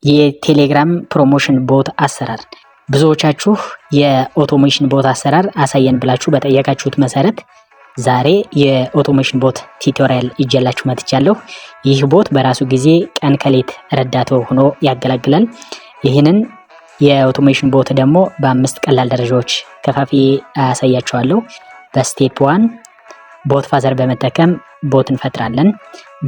የቴሌግራም promotion bot አሰራር፣ ብዙዎቻችሁ የ automation bot አሰራር አሳየን ብላችሁ በጠየቃችሁት መሰረት ዛሬ የ automation bot tutorial ይዤላችሁ መጥቻለሁ። ይህ bot በራሱ ጊዜ ቀን ከሌት ረዳት ሆኖ ያገለግላል። ይህንን የ automation bot ደግሞ በአምስት ቀላል ደረጃዎች ከፋፍዬ አሳያችኋለሁ። በ step 1 BotFather በመጠቀም bot እንፈጥራለን።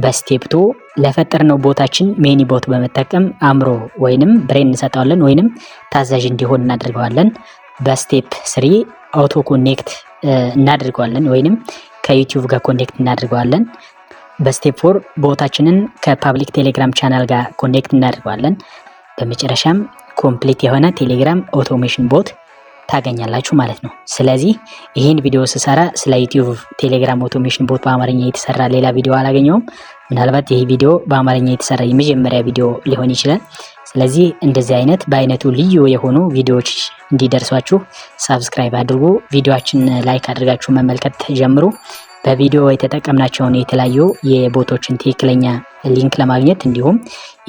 በ step 2 ለፈጠርነው bot ኣችን Manybot በመጠቀም አእምሮ ወይንም brain እንሰጠዋለን ወይንም ታዛዥ እንዲሆን እናደርገዋለን። በ step 3 auto connect እናደርገዋለን ወይንም ከ YouTube ጋር connect እናደርገዋለን። በ step 4 bot ኣችንን ከ public Telegram channel ጋር connect እናደርገዋለን። በመጨረሻም complete የሆነ Telegram automation bot ታገኛላችሁ ማለት ነው። ስለዚህ ይህን ቪዲዮ ስሰራ ስለ YouTube Telegram automation bot በአማርኛ የተሰራ ሌላ ቪዲዮ አላገኘሁም። ምናልባት ይህ ቪዲዮ በአማርኛ የተሰራ የመጀመሪያ ቪዲዮ ሊሆን ይችላል። ስለዚህ እንደዚህ አይነት በአይነቱ ልዩ የሆኑ ቪዲዮዎች እንዲደርሷችሁ subscribe አድርጉ። ቪዲዮአችን like አድርጋችሁ መመልከት ጀምሩ። በቪዲዮ የተጠቀምናቸውን የተለያዩ የ bot ኦችን ትክክለኛ link ለማግኘት እንዲሁም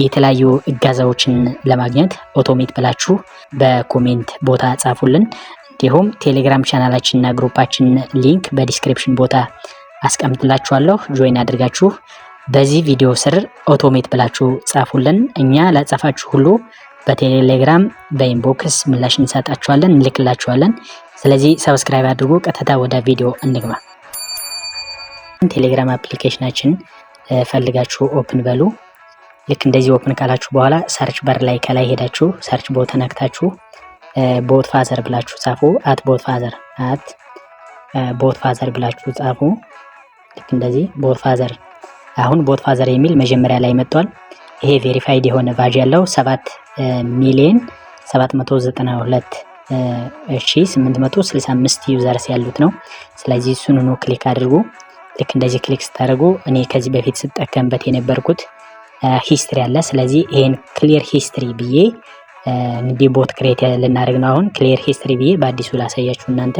የተለያዩ እገዛዎችን ለማግኘት automate ብላችሁ በ comment ቦታ ጻፉልን። እንዲሁም Telegram channel ኣችንና group ኣችን link በ description ቦታ አስቀምጥላችኋለሁ። Join አድርጋችሁ በዚህ ቪዲዮ ስር automate ብላችሁ ጻፉልን። እኛ ለጻፋችሁ ሁሉ በቴሌግራም በ inbox ምላሽ እንሰጣችኋለን፣ እንልክላችኋለን። ስለዚህ subscribe አድርጉ። ቀጥታ ወደ ቪዲዮ እንግባ። Telegram application ኣችን ፈልጋችሁ open በሉ። ልክ እንደዚህ open ካላችሁ በኋላ search bar ላይ ከላይ ሄዳችሁ search bot ነክታችሁ BotFather ብላችሁ ጻፉ። @BotFather፣ @BotFather ብላችሁ ጻፉ። ልክ እንደዚህ BotFather። አሁን BotFather የሚል መጀመሪያ ላይ መጥቷል። ይሄ verified የሆነ ባጅ ያለው 7,792,865 users ያሉት ነው። ስለዚህ እሱንኑ click አድርጉ። ልክ እንደዚህ click ስታደርጉ እኔ ከዚህ በፊት ስጠቀምበት የነበርኩት history አለ። ስለዚህ ይሄን clear history ብዬ እንግዲህ bot create ልናደርግ ነው። አሁን clear history ብዬ በአዲሱ ላሳያችሁ እናንተ።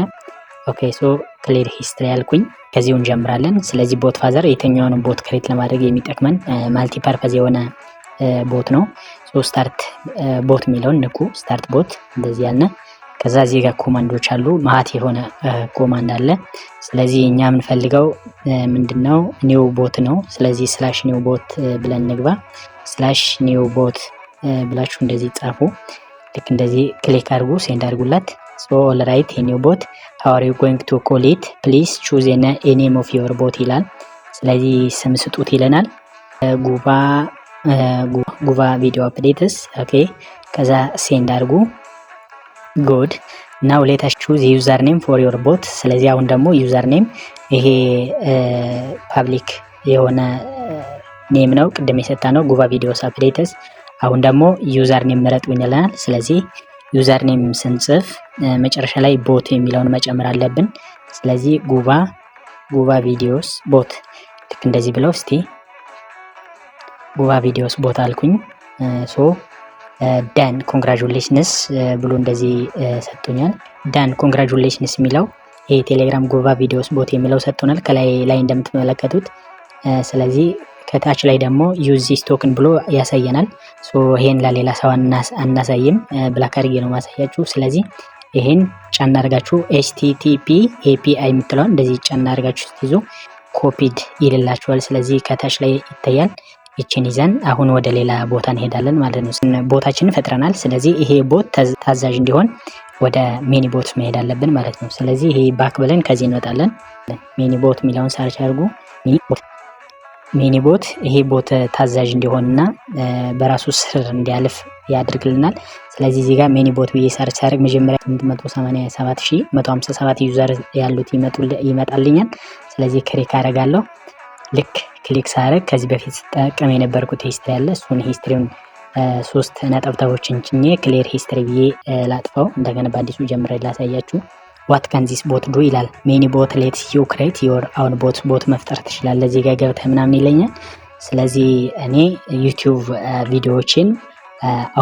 Okay, so clear history ያልኩኝ ከዚሁ እንጀምራለን። ስለዚህ BotFather የትኛውንም bot create ለማድረግ የሚጠቅመን multi purpose የሆነ bot ነው። So start bot የሚለውን ንኩ። Start bot እንደዚህ ያልነ ከዛ እዚህ ጋር command ኦች አሉ። መአት የሆነ command አለ። ስለዚህ እኛ የምንፈልገው ምንድነው? New bot ነው። ስለዚህ /new bot ብለን እንግባ። /new bot ብላችሁ እንደዚህ ጻፉ። ልክ እንደዚህ click አድርጉ፣ send አድርጉላት። So all right, new bot, how are you going to call it? Please choose a name of your bot ይላል። ስለዚህ ስም ስጡት ይለናል። ጉባ video updates, okay። ከዛ send አድርጉ። Good, now let us choose username for your bot። ስለዚህ አሁን ደግሞ username ይሄ public የሆነ name ነው፣ ቅድም የሰጠነው ጉባ videos updates። አሁን ደግሞ username ምረጡ ይለናል። ስለዚህ username ስንጽፍ መጨረሻ ላይ bot የሚለውን መጨመር አለብን። ስለዚህ ጉባ videos bot ልክ እንደዚህ ብለው እስቲ ጉባ videos bot አልኩኝ። So done, congratulations ብሎ እንደዚህ ሰጥቶኛል። Done, congratulations የሚለው ይሄ ቴሌግራም ጉባ videos bot የሚለው ሰጥቶናል ከላይ ላይ እንደምትመለከቱት። ስለዚህ ከታች ላይ ደግሞ use this token ብሎ ያሳየናል። So ይሄን ለሌላ ሰው አናሳይም፣ block አድርጌ ነው ማሳያችሁ። ስለዚህ ይሄን ጫና አድርጋችሁ HTTP API የምትለውን እንደዚህ ጫና አድርጋችሁ ስትይዙ copied ይልላችኋል። ስለዚህ ከታች ላይ ይታያል። ይችን ይዘን አሁን ወደ ሌላ ቦታ እንሄዳለን ማለት ነው። Bot ኣችንን ፈጥረናል። ስለዚህ ይሄ bot ታዛዥ እንዲሆን ወደ Manybot መሄድ አለብን ማለት ነው። ስለዚህ ይሄ back ብለን ከዚህ እንወጣለን። Manybot የሚለውን search አድርጉ። Manybot ይሄ bot ታዛዥ እንዲሆንና በራሱ ስር እንዲያልፍ ያደርግልናል። ስለዚህ እዚህ ጋር Manybot ብዬ search ሳደርግ መጀመሪያ 887,157 user ያሉት ይመጣልኛል። ስለዚህ click አደርጋለሁ። ልክ click ሳደርግ ከዚህ በፊት ስጠቀም የነበርኩት history አለ። እሱን history ውን ሶስት ነጠብጣቦችን ጭኜ clear history ብዬ ላጥፈው። እንደገና በአዲሱ ጀምሬ ላሳያችሁ። What can this bot do ይላል። Manybot lets you create your own bot፣ bot መፍጠር ትችላለህ እዚህ ጋር ገብተህ ምናምን ይለኛል። ስለዚህ እኔ YouTube ቪዲዮዎችን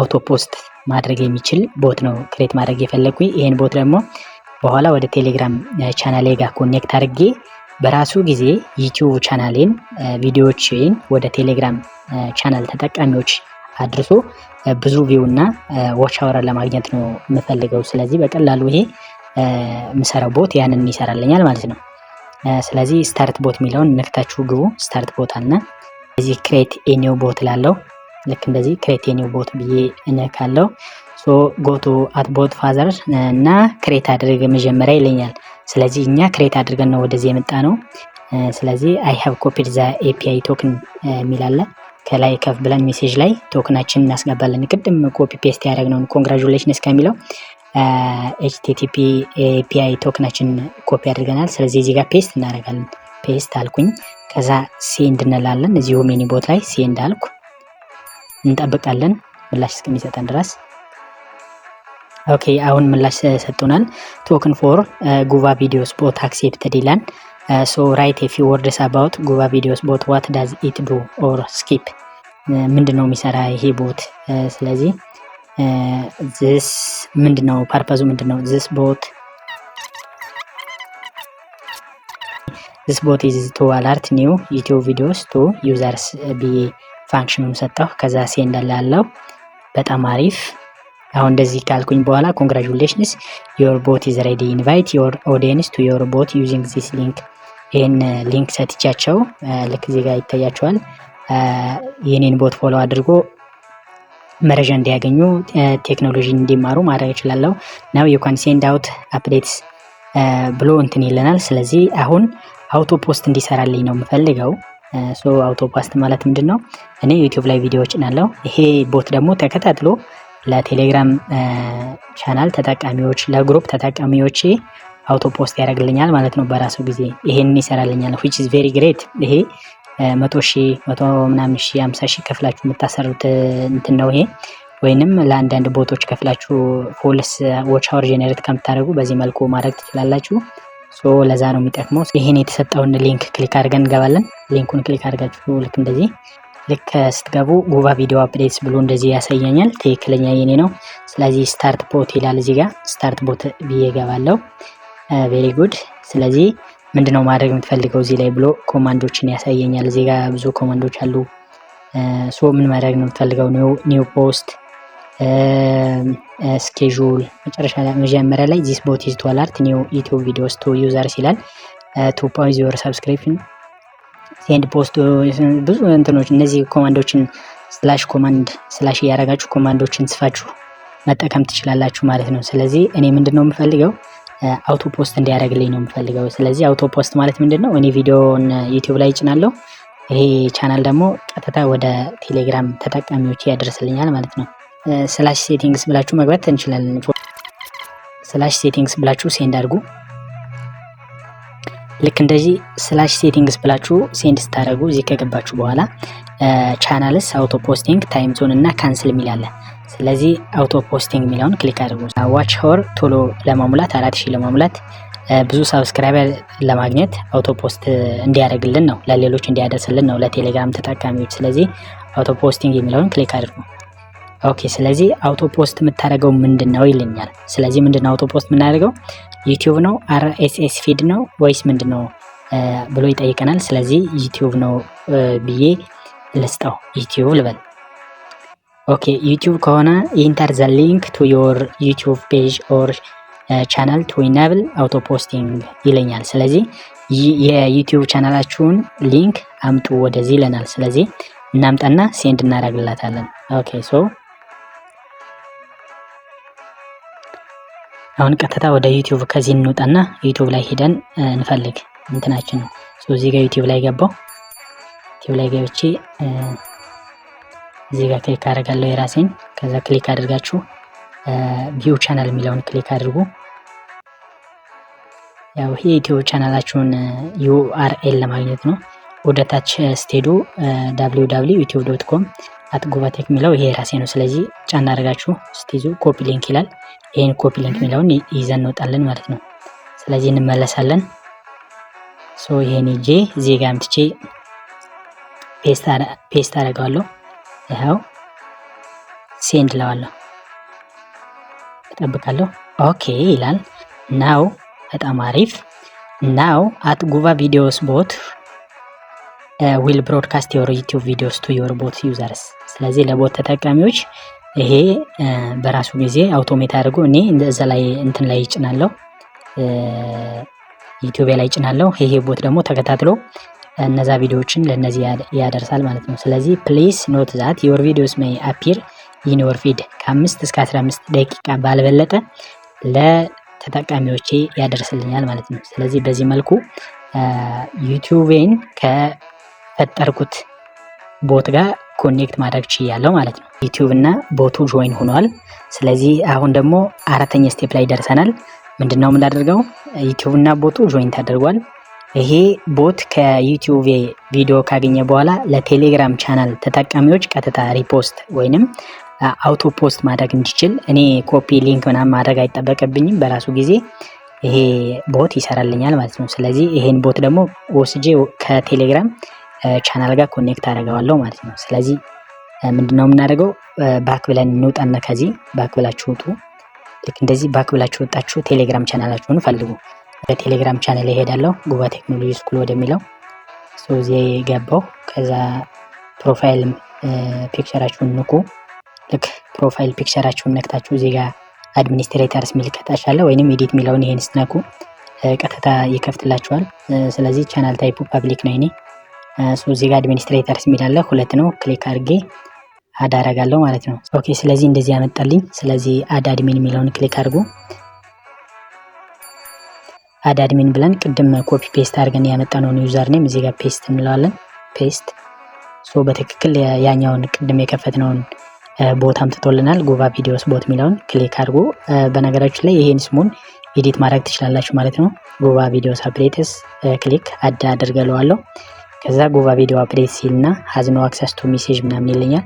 auto post ማድረግ የሚችል bot ነው create ማድረግ የፈለግኩኝ። ይህን bot ደግሞ በኋላ ወደ Telegram channel ኤ ጋር connect አድርጌ በራሱ ጊዜ YouTube channel ኤን ቪዲዮዎችን ወደ Telegram channel ተጠቃሚዎች አድርሶ ብዙ view እና watch hour ለማግኘት ነው የምፈልገው። ስለዚህ በቀላሉ ይሄ የምሰራው bot ያንን ይሰራልኛል ማለት ነው። ስለዚህ start bot የሚለውን ነክታችሁ ግቡ። Start bot አልና እዚህ create a new bot ላለው ልክ እንደዚህ create a new bot ብዬ እነካለው። So go to @BotFather እና create አድርግ መጀመሪያ ይለኛል። ስለዚህ እኛ create አድርገን ነው ወደዚህ የመጣነው። ስለዚህ "I have copied the API token" የሚል አለ። ከላይ ከፍ ብለን message ላይ token ኣችን እናስገባለን። ቅድም copy paste ያደረግነውን congratulation እስከሚለው HTTP API token ኣችን copy አድርገናል። ስለዚህ እዚህ ጋር paste እናደርጋለን። Paste አልኩኝ። ከዛ send እንላለን። እዚሁ Manybot ላይ send አልኩ። እንጠብቃለን ምላሽ እስከሚሰጠን ድረስ። Okay፣ አሁን ምላሽ ሰጥቶናል። "Token for Guva Videos bot accepted" ይላል። So "Write a few words about Guva Videos bot. What does it do?" or skip። ምንድን ነው የሚሰራ ይሄ bot? ስለዚህ this ምንድን ነው purpose ኡ ምንድን ነው? This bot is to alert new YouTube videos to users ብዬ function ኑን ሰጠሁ። ከዛ send አለው። በጣም አሪፍ። አሁን እንደዚህ ካልኩኝ በኋላ "Congratulations, your bot is ready. Invite your audience to your bot using this link." ይህን link ሰጥቻቸው ልክ እዚህ ጋር ይታያቸዋል። የኔን bot follow አድርጎ መረጃ እንዲያገኙ፣ ቴክኖሎጂ እንዲማሩ ማድረግ እችላለሁ። "Now you can send out updates" ብሎ እንትን ይለናል። ስለዚህ አሁን auto post እንዲሰራልኝ ነው የምፈልገው። So auto post ማለት ምንድን ነው? እኔ YouTube ላይ ቪዲዮ ጭናለሁ። ይሄ bot ደግሞ ተከታትሎ ለቴሌግራም ቻናል ተጠቃሚዎች፣ ለ group ተጠቃሚዎቼ auto post ያደርግልኛል ማለት ነው። በራሱ ጊዜ ይሄንን ይሰራልኛል፣ which is very great። ይሄ 100,000፣ መቶ ምናምን ሺህ፣ 50,000 ከፍላችሁ የምታሰሩት እንትን ነው ይሄ። ወይንም ለአንዳንድ bot ኦች ከፍላችሁ false watch hour generate ከምታደርጉ በዚህ መልኩ ማድረግ ትችላላችሁ። So ለዛ ነው የሚጠቅመው። ይሄን የተሰጠውን link click አድርገን እንገባለን። Link ኡን click አድርጋችሁ ልክ እንደዚህ ልክ ስትገቡ Guva Video Updates ብሎ እንደዚህ ያሳየኛል። ትክክለኛ የኔ ነው። ስለዚህ start bot ይላል፣ እዚህ ጋር start bot ብዬ እገባለሁ። Very good። ስለዚህ ምንድነው ማድረግ የምትፈልገው እዚህ ላይ ብሎ command ኦችን ያሳየኛል። እዚህ ጋር ብዙ command ኦች አሉ። So ምን ማድረግ ነው የምትፈልገው? New post፣ schedule፣ መጨረሻ ላይ መጀመሪያ ላይ "This bot is to alert new YouTube videos to users" ይላል። To pause your subscription፣ send post፣ ብዙ እንትኖች፣ እነዚህ command ኦችን slash command slash እያደረጋችሁ command ኦችን ጽፋችሁ መጠቀም ትችላላችሁ ማለት ነው። ስለዚህ እኔ ምንድን ነው የምፈልገው? Auto post እንዲያደርግልኝ ነው የምፈልገው። ስለዚህ auto post ማለት ምንድን ነው? እኔ ቪዲዮን YouTube ላይ እጭናለሁ። ይሄ ቻናል ደግሞ ቀጥታ ወደ ቴሌግራም ተጠቃሚዎች ያደርስልኛል ማለት ነው። Slash settings ብላችሁ መግባት እንችላለን። Slash settings ብላችሁ send አድርጉ። ልክ እንደዚህ slash settings ብላችሁ send ስታደርጉ እዚህ ከገባችሁ በኋላ channels፣ auto posting፣ time zone እና cancel የሚል አለ። ስለዚህ auto posting የሚለውን click አድርጉ። Watch hour ቶሎ ለመሙላት፣ 4000 ለመሙላት፣ ብዙ subscriber ለማግኘት auto post እንዲያደርግልን ነው፣ ለሌሎች እንዲያደርስልን ነው፣ ለቴሌግራም ተጠቃሚዎች። ስለዚህ auto posting የሚለውን click አድርጉ። Okay፣ ስለዚህ auto post የምታደርገው ምንድን ነው ይለኛል። ስለዚህ ምንድን ነው auto post የምናደርገው? YouTube ነው፣ RSS feed ነው ወይስ ምንድን ነው ብሎ ይጠይቀናል። ስለዚህ YouTube ነው ብዬ ልስጠው፣ YouTube ልበል። Okay፣ YouTube ከሆነ "Enter the link to your YouTube page or channel to enable auto posting" ይለኛል። ስለዚህ የ YouTube channel ኣችሁን link አምጡ ወደዚህ ይለናል። ስለዚህ እናምጣና send እናደርግላታለን። Okay፣ so አሁን ቀጥታ ወደ YouTube ከዚህ እንውጣና YouTube ላይ ሄደን እንፈልግ እንትናችን ነው። So እዚህ ጋር YouTube ላይ ገባው። YouTube ላይ ገብቼ እዚህ ጋር click አደርጋለሁ የራሴን። ከዛ click አድርጋችሁ view channel የሚለውን click አድርጉ። ያው ይሄ YouTube channel ኣችሁን URL ለማግኘት ነው። ወደ ታች ስትሄዱ www.youtube.com@guvatech የሚለው ይሄ የራሴ ነው። ስለዚህ ጫና አድርጋችሁ ስትይዙ copy link ይላል። ይህን copy link የሚለውን ይዘን እንወጣለን ማለት ነው። ስለዚህ እንመለሳለን። So ይሄን ይዤ እዚህ ጋር አምጥቼ paste አደርገዋለሁ። ይኸው send እለዋለሁ። እጠብቃለሁ። Okay ይላል። Now በጣም አሪፍ። Now @GuvaVideos bot Will broadcast your YouTube videos to your bot users። ስለዚህ ለ bot ተጠቃሚዎች ይሄ በራሱ ጊዜ automate አድርጎ እኔ እዛ ላይ እንትን ላይ ይጭናለሁ፣ YouTube ላይ ይጭናለሁ። ይሄ bot ደግሞ ተከታትሎ እነዛ ቪዲዮዎችን ለእነዚህ ያደርሳል ማለት ነው። ስለዚህ please note that your videos may appear in your feed ከ5 እስከ 15 ደቂቃ ባልበለጠ ለተጠቃሚዎቼ ያደርስልኛል ማለት ነው። ስለዚህ በዚህ መልኩ YouTube ኤን ከፈጠርኩት bot ጋር connect ማድረግ ችያለሁ ማለት ነው። YouTube እና bot ኡ join ሆኗል። ስለዚህ አሁን ደግሞ አራተኛ step ላይ ደርሰናል። ምንድነው የምናደርገው? YouTube እና bot ኡ join ተደርጓል። ይሄ bot ከ YouTube ቪዲዮ ካገኘ በኋላ ለቴሌግራም ቻናል ተጠቃሚዎች ቀጥታ repost ወይንም auto post ማድረግ እንዲችል እኔ copy link ምናምን ማድረግ አይጠበቅብኝም። በራሱ ጊዜ ይሄ bot ይሰራልኛል ማለት ነው። ስለዚህ ይሄን bot ደግሞ ወስጄ ከቴሌግራም ቻናል ጋር connect አደርገዋለሁ ማለት ነው። ስለዚህ ምንድነው የምናደርገው? Back ብለን እንውጣና ከዚህ back ብላችሁ ውጡ። ልክ እንደዚህ back ብላችሁ ወጣችሁ ቴሌግራም ቻናላችሁን ፈልጉ። በቴሌግራም ቻናል እሄዳለሁ፣ ጉባ Technology School ወደሚለው እዚህ ገባው። ከዛ profile picture ኣችሁን ንኩ። ልክ profile picture ኣችሁን ነክታችሁ እዚህ ጋር administrators ሚል ከታች አለ፣ ወይንም edit የሚለውን ይሄን ስትነኩ ቀጥታ ይከፍትላችኋል። ስለዚህ channel type ኡ public ነው የኔ። እዚህ ጋር administrators የሚል አለ፣ ሁለት ነው። Click አድርጌ add አረጋለሁ ማለት ነው። Okay፣ ስለዚህ እንደዚህ ያመጣልኝ። ስለዚህ add admin የሚለውን click አድርጉ። Add admin ብለን ቅድም copy paste አድርገን ያመጣነውን username እዚህ ጋር paste እንለዋለን። Paste፣ so በትክክል ያኛውን ቅድም የከፈትነውን bot አምጥቶልናል። ጉባ videos bot የሚለውን click አድርጎ በነገራችን ላይ ይሄን ስሙን edit ማድረግ ትችላላችሁ ማለት ነው። ጉባ videos updates click add አድርገለዋለሁ። ከዛ ጉባ video update ሲል እና has no access to message ምናምን ይለኛል።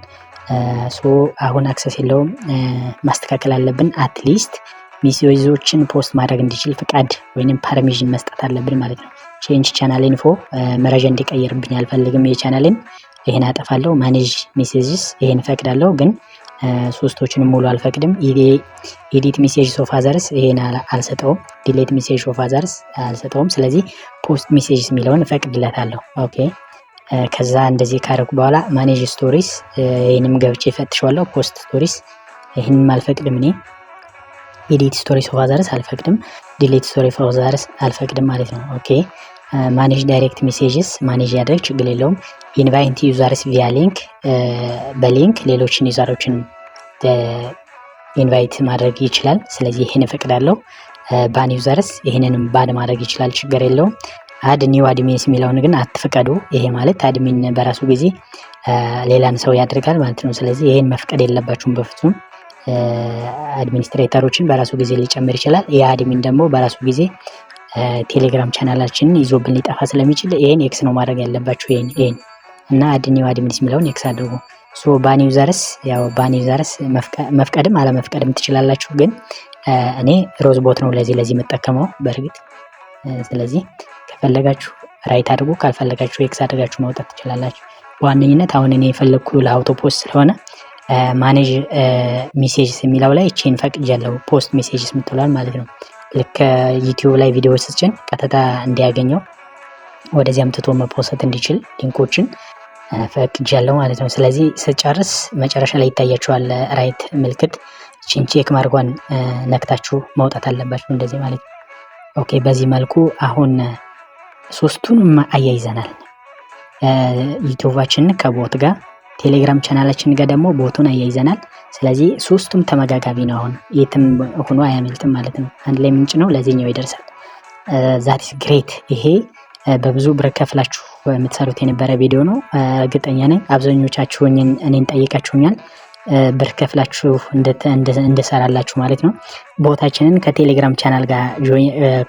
So አሁን access የለውም፣ ማስተካከል አለብን። At least message ኦችን post ማድረግ እንዲችል ፍቃድ ወይንም permission መስጠት አለብን ማለት ነው። Change channel info መረጃ እንዲቀይርብኝ አልፈልግም። የቻናልን ይሄን አጠፋለሁ። Manage messages ይሄን እፈቅዳለሁ፣ ግን ሶስቶችንም ሙሉ አልፈቅድም። Edit message of others ይሄን አልሰጠውም። Delete message of others አልሰጠውም። ስለዚህ post messages የሚለውን እፈቅድለታለሁ። Okay፣ ከዛ እንደዚህ ካደረኩ በኋላ manage stories ይህንም ገብቼ እፈትሸዋለሁ። Post stories ይህንም አልፈቅድም እኔ። Edit stories of others አልፈቅድም። Delete story of others አልፈቅድም ማለት ነው። Okay፣ manage direct messages manage ያድርግ፣ ችግር የለውም። Invite users via link፣ በ link ሌሎችን user ኦችን invite ማድረግ ይችላል። ስለዚህ ይህን እፈቅዳለሁ። Ban users ይህንንም ban ማድረግ ይችላል፣ ችግር የለውም። Add new admins የሚለውን ግን አትፍቀዱ። ይሄ ማለት admin በራሱ ጊዜ ሌላን ሰው ያደርጋል ማለት ነው። ስለዚህ ይሄን መፍቀድ የለባችሁም በፍጹም። Administrator ኦችን በራሱ ጊዜ ሊጨምር ይችላል። ይህ admin ደግሞ በራሱ ጊዜ ቴሌግራም ቻናላችንን ይዞብን ሊጠፋ ስለሚችል ይሄን X ነው ማድረግ ያለባችሁ። ይሄን እና add new admins የሚለውን X አድርጉ። So ban users፣ ያው ban users መፍቀድም አለመፍቀድም ትችላላችሁ። ግን እኔ ሮዝ bot ነው ለዚህ የምጠቀመው በእርግጥ። ስለዚህ ከፈለጋችሁ right አድርጉ፣ ካልፈለጋችሁ X አድርጋችሁ መውጣት ትችላላችሁ። በዋነኝነት አሁን እኔ የፈለግኩ ለ auto post ስለሆነ manage messages የሚለው ላይ ይቺን ፈቅጃለሁ። Post messages የምትለዋል ማለት ነው። ልክ YouTube ላይ ቪዲዮ ስጭን ቀጥታ እንዲያገኘው ወደዚህ አምጥቶ መ post እንዲችል link ኦችን ፈቅጃለሁ ማለት ነው። ስለዚህ ስጨርስ መጨረሻ ላይ ይታያችኋል right ምልክት፣ ይቺን check mark ኳን ነክታችሁ መውጣት አለባችሁ እንደዚህ ማለት ነው። Okay፣ በዚህ መልኩ አሁን ሶስቱንም አያይዘናል። YouTube ኣችንን ከ bot ጋር፣ ቴሌግራም ቻናላችን ጋር ደግሞ bot ኡን አያይዘናል። ስለዚህ ሶስቱም ተመጋጋቢ ነው። አሁን የትም ሆኖ አያመልጥም ማለት ነው። አንድ ላይ ምንጭ ነው፣ ለዚህኛው ይደርሳል። That's great። ይሄ በብዙ ብር ከፍላችሁ የምትሰሩት የነበረ ቪዲዮ ነው። እርግጠኛ ነኝ አብዛኞቻችሁ እኔን ጠይቃችሁኛል፣ ብር ከፍላችሁ እንደሰራላችሁ ማለት ነው። Bot ኣችንን ከቴሌግራም ቻናል ጋር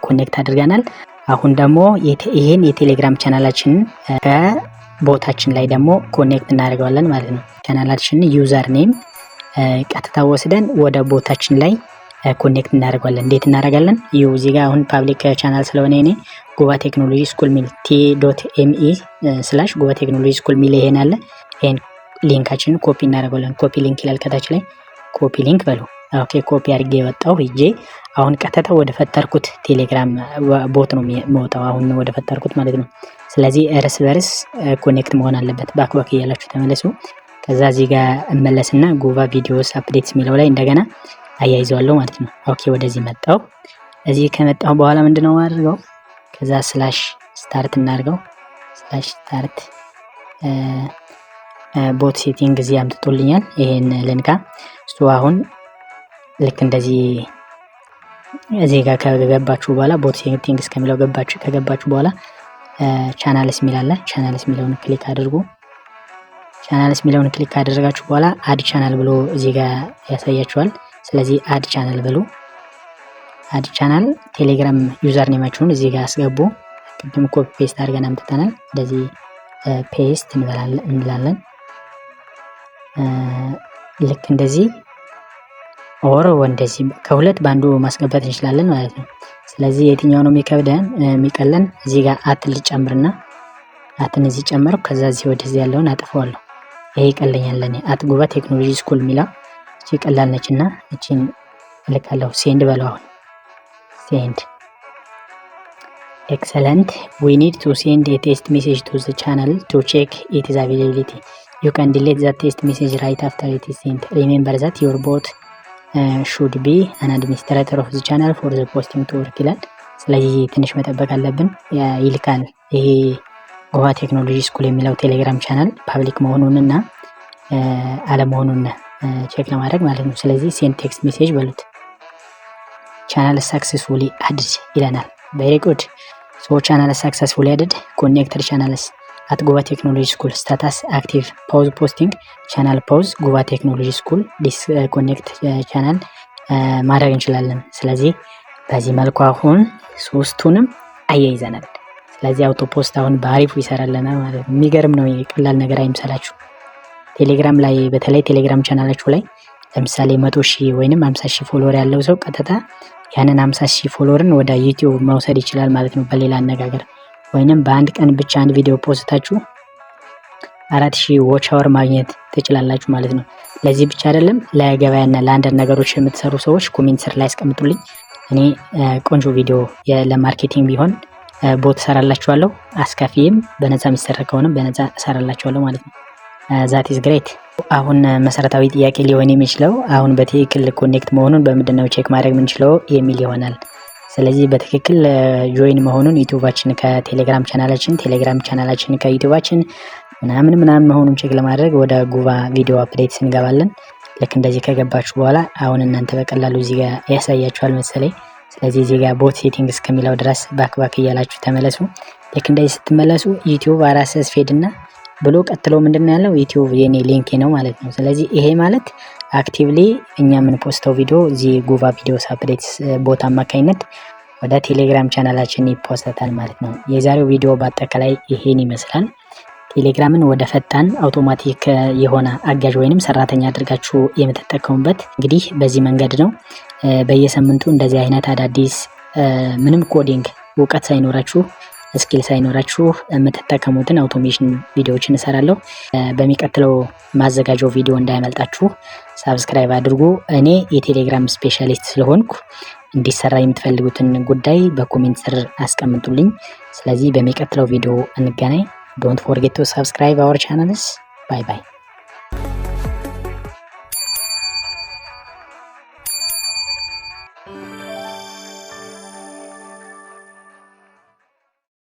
connect አድርገናል። አሁን ደግሞ ይህን የቴሌግራም channel ኣችንን ከ bot ኣችን ላይ ደግሞ connect እናደርገዋለን ማለት ነው። Channel ኣችንን username ቀጥታ ወስደን ወደ bot ኣችን ላይ connect እናደርገዋለን። እንዴት እናደርጋለን? ይኸው እዚህ ጋር አሁን public channel ስለሆነ እኔ ጉባ Technology School ሚል t.me/ጉባ Technology School ሚል ይሄን አለ። ይሄን link ኣችንን copy እናደርገዋለን። Copy link ይላል ከታች ላይ፣ copy link በሉ። Okay, copy አድርጌ የወጣው ሂጄ አሁን ቀጥታ ወደ ፈጠርኩት ቴሌግራም bot ነው የምወጣው፣ አሁን ወደ ፈጠርኩት ማለት ነው። ስለዚህ እርስ በርስ connect መሆን አለበት። Back back እያላችሁ ተመለሱ። ከዛ እዚህ ጋር እመለስና ጉቫ videos updates የሚለው ላይ እንደገና አያይዘዋለሁ ማለት ነው። Okay, ወደዚህ መጣው። እዚህ ከመጣሁ በኋላ ምንድነው ማድርገው? ከዛ /start እናድርገው። /start bot setting እዚህ አምጥቶልኛል። ይሄን ልንካ። እሱ አሁን ልክ እንደዚህ እዚህ ጋር ከገባችሁ በኋላ፣ bot settings እስከሚለው ገባችሁ፣ ከገባችሁ በኋላ channels የሚል አለ። Channels የሚለውን click አድርጉ። Channels የሚለውን click ካደረጋችሁ በኋላ add channel ብሎ እዚህ ጋር ያሳያችኋል። ስለዚህ add channel በሉ። Add channel ቴሌግራም username ኣችሁን እዚህ ጋር አስገቡ። ቅድም copy paste አድርገን አምጥተናል። እንደዚህ paste እንላለን። ልክ እንደዚህ or እንደዚህ ከሁለት በአንዱ ማስገባት እንችላለን ማለት ነው። ስለዚህ የትኛው ነው የሚከብደን የሚቀለን? እዚህ ጋር at ልጨምርና at ን እዚህ ጨመርኩ። ከዛ እዚህ ወደዚህ ያለውን አጥፈዋለሁ። ይሄ ይቀለኛል ለኔ። @ጉባ technology school የሚለው እቺ ቀላል ነች እና እቺን እልካለሁ። Send በለው አሁን። Send. Excellent. We need to send a test message to the channel to check its availability. You can delete that test message right after it is sent. Remember that your bot should be an administrator of the channel for the posting to work ይላል። ስለዚህ ትንሽ መጠበቅ አለብን። ይልካል። ይሄ ጉባ technology school የሚለው ቴሌግራም channel public መሆኑንና አለመሆኑን check ለማድረግ ማለት ነው። ስለዚህ send text message በሉት። Channel successfully added ይለናል። Very good. So channel successfully added, connected channels @ጉባ technology school, status active, pause posting, channel pause, ጉባ technology school, disconnect channel ማድረግ እንችላለን። ስለዚህ በዚህ መልኩ አሁን ሶስቱንም አያይዘናል። ስለዚህ auto post አሁን በአሪፉ ይሰራልናል ማለት ነው። የሚገርም ነው። ቀላል ነገር አይምሰላችሁ። ቴሌግራም ላይ፣ በተለይ ቴሌግራም ቻናላችሁ ላይ ለምሳሌ 100,000 ወይንም 50,000 follower ያለው ሰው ቀጥታ ያንን 50,000 follower ን ወደ ዩቲዩብ መውሰድ ይችላል ማለት ነው። በሌላ አነጋገር ወይንም በአንድ ቀን ብቻ አንድ ቪዲዮ post ኣችሁ 4000 watch hour ማግኘት ትችላላችሁ ማለት ነው። ለዚህ ብቻ አይደለም፣ ለገበያና ለአንዳንድ ነገሮች የምትሰሩ ሰዎች comment ስር ላይ አስቀምጡልኝ። እኔ ቆንጆ ቪዲዮ ለ marketing ቢሆን bot እሰራላችኋለሁ። አስከፊም በነፃ የሚሰራ ከሆነም በነፃ እሰራላችኋለሁ ማለት ነው። That is great። አሁን መሰረታዊ ጥያቄ ሊሆን የሚችለው አሁን በትክክል connect መሆኑን በምንድን ነው check ማድረግ የምንችለው የሚል ይሆናል። ስለዚህ በትክክል join መሆኑን ዩቲዩባችን ከቴሌግራም ቻናላችን፣ ቴሌግራም ቻናላችን ከዩቲዩባችን ምናምን ምናምን መሆኑን check ለማድረግ ወደ ጉባ video updates እንገባለን። ልክ እንደዚህ ከገባችሁ በኋላ አሁን እናንተ በቀላሉ እዚህ ጋር ያሳያችኋል መሰለኝ። ስለዚህ እዚህ ጋር bot settings እስከሚለው ድረስ back back እያላችሁ ተመለሱ። ልክ እንደዚህ ስትመለሱ ዩቲዩብ RSS feed እና ብሎ ቀጥሎ ምንድን ነው ያለው? ዩቲዩብ የኔ link ነው ማለት ነው። ስለዚህ ይሄ ማለት actively እኛ የምን post ተው ቪዲዮ እዚህ ጉባ videos updates bot አማካኝነት ወደ ቴሌግራም ቻናላችን ይ post ታል ማለት ነው። የዛሬው ቪዲዮ በአጠቃላይ ይሄን ይመስላል። ቴሌግራምን ወደ ፈጣን አውቶማቲክ የሆነ አጋዥ ወይንም ሰራተኛ አድርጋችሁ የምትጠቀሙበት እንግዲህ በዚህ መንገድ ነው። በየሳምንቱ እንደዚህ አይነት አዳዲስ ምንም coding እውቀት ሳይኖራችሁ፣ skill ሳይኖራችሁ የምትጠቀሙትን automation ቪዲዮዎችን እሰራለሁ። በሚቀጥለው ማዘጋጀው ቪዲዮ እንዳያመልጣችሁ subscribe አድርጉ። እኔ የቴሌግራም specialist ስለሆንኩ እንዲሰራ የምትፈልጉትን ጉዳይ በ comment ስር አስቀምጡልኝ። ስለዚህ በሚቀጥለው ቪዲዮ እንገናኝ። Don't forget to subscribe our channels. Bye bye.